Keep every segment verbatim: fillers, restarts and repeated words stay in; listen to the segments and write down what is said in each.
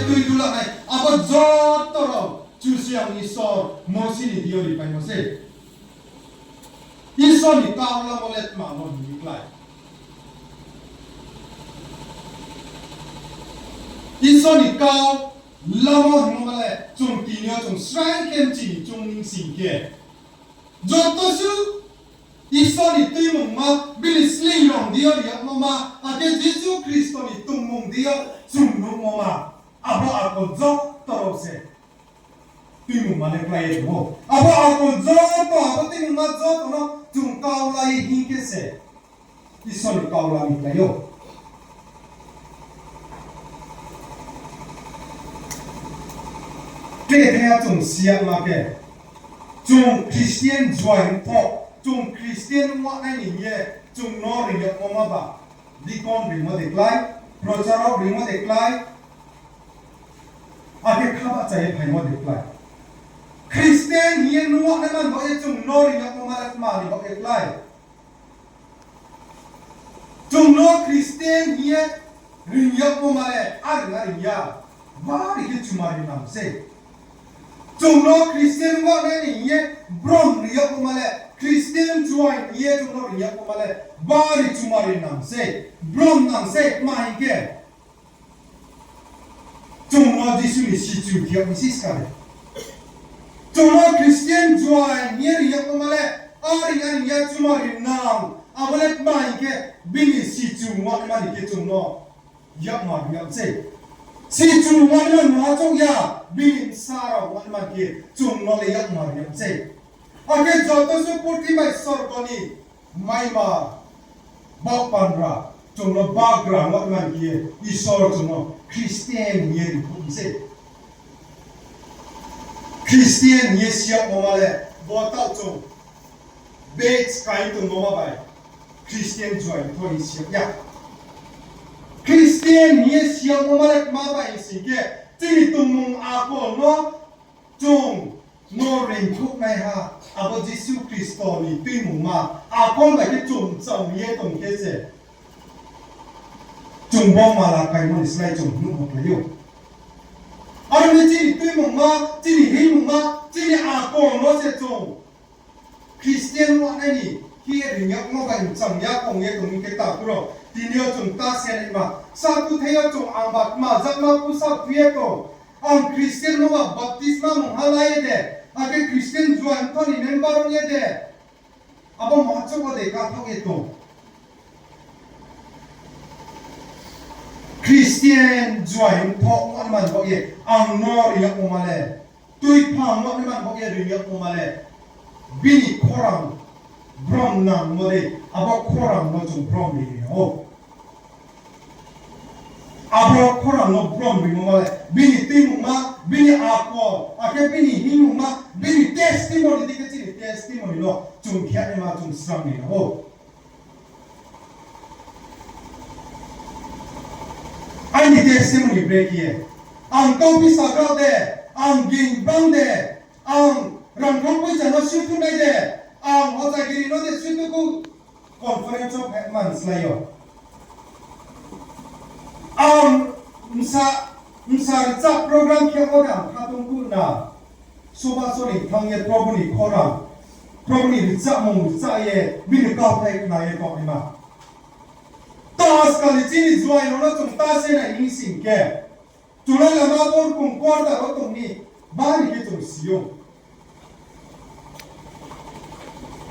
Tui dula nai, abo joto rao Kchusoyang Isor Mosi ni deing yo ri paimo se. Isor ni kau lamo le tma mo hing ye klái. Isor ni kau lamo hingmo ma le chung tini yo chung srai khe mchi ni chung ning sing khe, joto suh Isor ni tuimungma bini sleing rao deing yo ri yagmo ma, akhe Jisu Khristo ni tongmung deing yo chung nuhmo ma, abo akol joto rao se tuimungma le klái ye tong ou. Abo akol joto, abo tuimungma joto no chung kau la ye hing khe se Isor ni kau la ni klái ou. Tre khe ya chung si yama khe, chung Christian juaing pho, chung Christian wanai ni ye chung no ri yagmo ma ba, deacon rimo de klái, procharo rimo de klái, akhe kha bahcha ye phaimo de klái. Christian hing ye nuh nai man baoh ye chung no ri yagmo ma le tma ni baoh ye klái. Chung no Christian hing ye ri yagmo ma le, are na ri ya, bari khe chumari nang se. Chung no Christian wanai ni hing ye brom ri yagmo ma le, Christian juaing hing ye chung no ri yagmo ma le, bari chumari nang se, brom nang se, tma hing khe chung no Jisu ni sichu khe yag mi se ska le. Chung no Christian juaing hing ye ri yagmo ma le, are are ya chumari nang, abo le tma hing khe bini sichu wanai ma ni khe chung no yakmar ri yag se. Sichu wanai ma no achouh ya, bini bsa rao wanai ma khe chung no le yakmar ri yag se. Akhe joto suh purthimbi bai sorgo ni maima, baoh panra, chung no bagra wanai ma khe Isor chung no Christian hing ye ri phuh mi se. Christian hing ye si yagmo ma le, bo taoh chung batch kai tongmo ma bai Christian juaing pho hing si yag ya. Christian hing ye si yagmo ma le tma bai hing sing khe, chini tongmung akol no chung no reingkhouhnaiha, abo Jisu Khristo ni tuimungma akol bai khe chung chang ye tong khe se, chung bo mala kaimo ni slái chung nuhmo klái ou. Aro ni chini tuimungma, chini hingmungma, chini akol no se chung Christian wanai ni khe ri yagmo bai chang ya kong ye tong mi khe takhu rao, tini yo chung ta se naima, sa kuthai yo chung ang ba tma jama phu sa phu ye tong, ang Christian no ba baptisma mungha la ye de, akhe Christian juaing pho ni member ong ye de, abo ma chouh wo de kathaoh ye tong. Christian juaing pho wanai man baoh ye ang no ri yagmo ma le, tuiphang wanai man baoh ye ri yagmo ma le, bini khorang brom nangmo de, abo khorang no chung brom ri ri ou. Abo khorang no brom rimo ma le, bini tuimungma, bini akol, akhe bini hingmungma, bini testimony dei khe chini testimony no chung khe naima chung srang ni nang ou. Aini testimony bre khe ye, ang kauphi sagra de, ang ging bang de, ang rangkhang poicha no suitunai de, ang ochagiri no de suitu kho, conference wo phaima ni slái yo. Ang bsa, bsa rcha program khe wo de ang khatong khuh na. Soba sori thanng ye Probhu ni khorang, Probhu ni rchahmung rcha ye, bini kauthai khna ye tongnaima. Ta askal ni chini juaing rao no chung ta se nai hing sing khe, chung le lama borkong korda rao tong mi, bari khe chung si ou.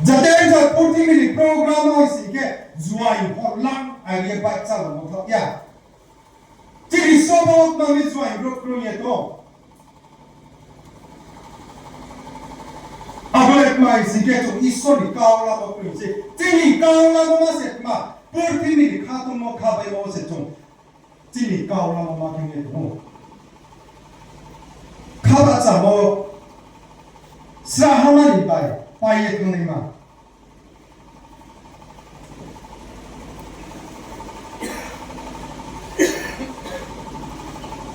Jate ja purthimbi ni program hai sing khe, juaing hor lang, age ye bahcha lamo thaoh ya. Chini sobo tma mi juaing brouh kroi ye tong. Abo le tma hing sing khe chung Isor ni kau lamo kroi se. Chini kau lamo ma se tma, purthimbi ni khatungmo khabaimo se chung chini kau lamo ma khe ye tong ou. Kha bahchamo srahhama ni bai pai ye thanngnaima.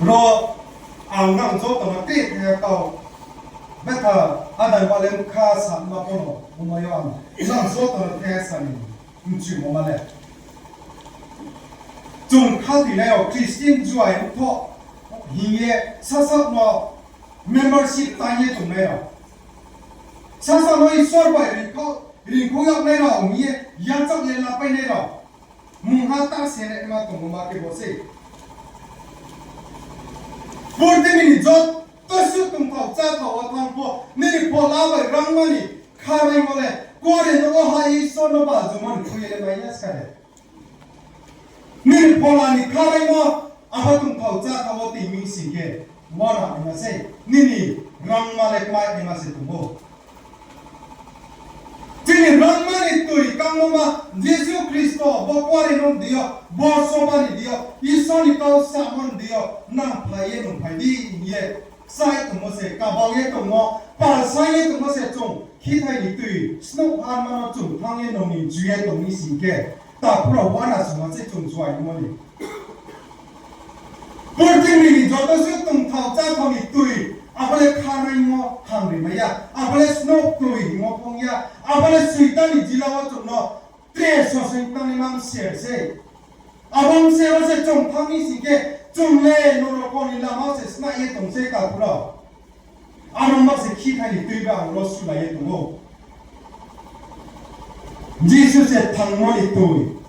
Ro ang nang joto no tre thaiha kau, betha adang ba le bkha sa ma pho no, bumai yo ang nang joto no thaiha sa ni mchumo ma le. Chung khathoinai rao Christian juai mthoh hing ye sasaoh no membership tang ye tongnai rao, sasaoh no Isor bai ringkhouh, ringkhouh yagnai rao hing ye yachaoh ye lapainai rao, mungha ta se naima tongmo ma khe bo sei. Purthimbi ni joto suh tongthao cháthao wo thanng pho, nini phola bai rangma ni kharaimo le kuarenouh wo ha Isor no bajumo ni khui ye le mai ya ska de? Nini phola ni kharaimo abo tongthao cháthao wo toi mi sing khe, uana naima sei, nini rangma le kmai naima se tong ou. Chini rangma ni toi kangmo ma Jisu Khristo bo kuarenouh ni deing yo, bo soba ni deing yo, Isor ni kau samo ni deing yo nang phai ye nung phai di hing ye kchai tongmo se, kabau ye tongmo, palsai ye tongmo se chung khithai ni toi snouh hanma no chung thanng ye nung ni ju ye tong mi sing khe, takhu rao uana sungha se chung juaimo ni. Purthimbi ni joto suh tongthao cháthao ni toi, abo le kharaimo hamri mai ya, abo le snouh toi hingmo phong ya, abo le Soitan ni jila wo chung no tre sosoing tangnaima mser sei. Abo mser wo se chung thanng mi sing khe, chung le norok ni lama wo se snai ye tong sei, takhu rao. Aro ma se khithai ni toi ba ang ro sulai ye tong ou. Jisu se thangmo ni toi.